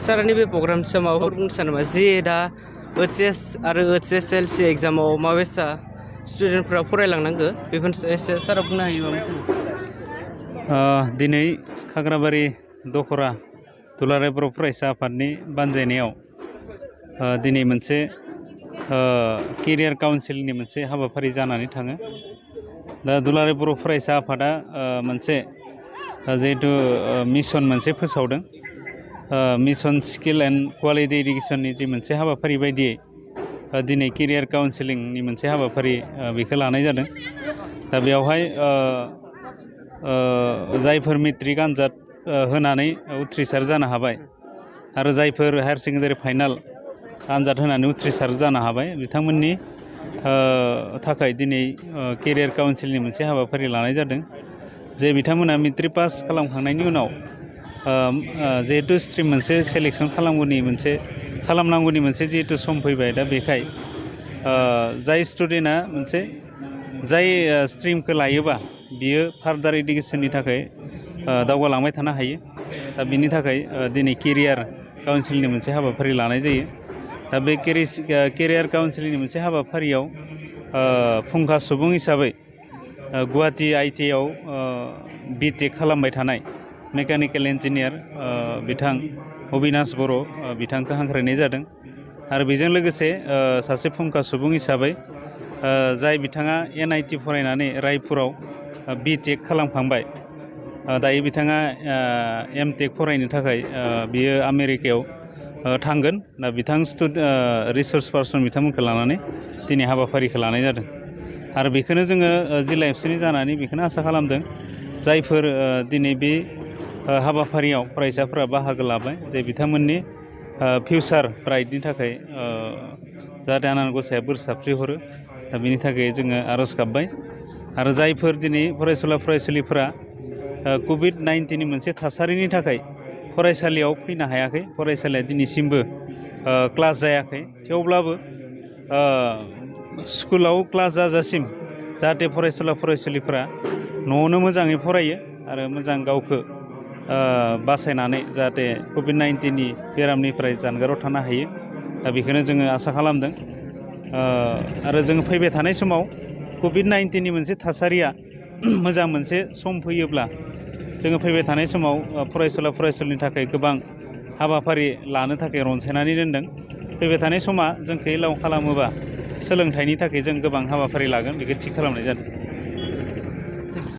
सारानि बे प्रग्राम माबाफोर बुंनो सानो नामा जे दा एचएस आरो एचएसएलसि एग्जामाव माबायसा स्टुडेन्टफोरा फरायलांनांगो बेफोर एसे सारा बुंनो हायोबा मोजां। दिनै खाग्राबारि दखरा दुलाराय बर' फरायसा आफादनि बानजायनायाव दिनै मोनसे केरियार काउन्सिलनि मोनसे हाबाफारि जानानै थाङो। दा दुलाराय बर' फरायसा आफादा मोनसे जिहेतु मिशन मोनसे फोसावदों। मिशन स्किल एन्ड क्वालिटि इडुकेसननि जि मोनसे हाबाफारि बायदियै दिनै केरियार काउन्सिलिंनि मोनसे हाबाफारि बेखौ लानाय जादों। दा बेवहाय जायफोर मेट्रिक आनजाद होनानै उथ्रिसार जानो हाबाय आरो जायफोर हायार सेकेन्डारि फाइनाल आनजाद होनानै उथ्रिसार जानो हाबाय बिथांमोननि थाखाय दिनै केरियार काउन्सिलनि मोनसे हाबाफारि लानाय जादों। जे बिथांमोना मेट्रिक पास खालामखांनायनि उनाव जिहेतु स्ट्रिम मोनसे सेलेक्सन खालामनांगौनि मोनसे जिहेतु सम फैबाय। दा बेखाय जाय स्टुडेन्टआ मोनसे जाय स्ट्रिमखौ लायोबा बियो फार्दार इडुकेसननि थाखाय दावगालांबाय थानो हायो। दा बिनि थाखाय दिनै केरियार काउन्सिलनि मोनसे हाबाफारि लानाय जायो। दा बे केरियार काउन्सिलनि मोनसे हाबाफारियाव फुंखा सुबुं हिसाबै गुवाहाटि आइटिआइआव बिटेक खालामबाय थानाय मेकानिकेल इन्जिनियार बिथां अबिनाश बर' बिथांखौ हांख्रायनाय जादों। आरो बेजों लोगोसे सासे फुंखा सुबुं हिसाबै जाय बिथाङा NIT फरायनानै रायपुराव बिटेक खालामखांबाय, दायो बिथाङा MTech फरायनो थाखाय बियो आमेरिकायाव थांगोन। दा बिथां रिसर्स पार्सन बिथांमोनखौ लानानै दिनै हाबाफारिखौ लानाय जादों। आरो बेखौनो जोङो जिल्ला एबसुनि जानानै बेखौनो आसा खालामदों जायफोर दिनै बे हाबाफारियाव फरायसाफोरा बाहागो लाबाय जे बिथांमोननि फिउचार ब्राइटनि थाखाय जाहाथे आनान गसाया बोर साबस्रि हरो। दा बिनि थाखाय जोङो आर'ज गाबबाय। आरो जायफोर दिनै फरायसुला फरायसुलिफोरा COVID-19नि मोनसे थासारिनि थाखाय फरायसालियाव फैनो हायाखै, फरायसालिया दिनैसिमबो क्लास जायाखै, थेवब्लाबो स्कुलाव क्लास जाजासिम जाहाथे फरायसुला फरायसुलिफोरा न'आवनो मोजाङै फरायो आरो मोजां गावखौ बासायनानै जाहाथे COVID-19नि बेरामनिफ्राय जानगाराव थानो हायो। दा बेखौनो जोङो आसा खालामदों। आरो जोङो फैबाय थानाय समाव COVID-19नि मोनसे थासारिया मोजां मोनसे सम फैयोब्ला जोङो फैबाय थानाय समाव फरायसुला फरायसुलिनि थाखाय गोबां हाबाफारि लानो थाखाय रनसायनानै दोनदों। फैबाय थानाय समा जोंखौ एलाउ खालामोबा सोलोंथाइनि थाखाय जों गोबां हाबाफारि लागोन बेखौ थि खालामनाय जादों।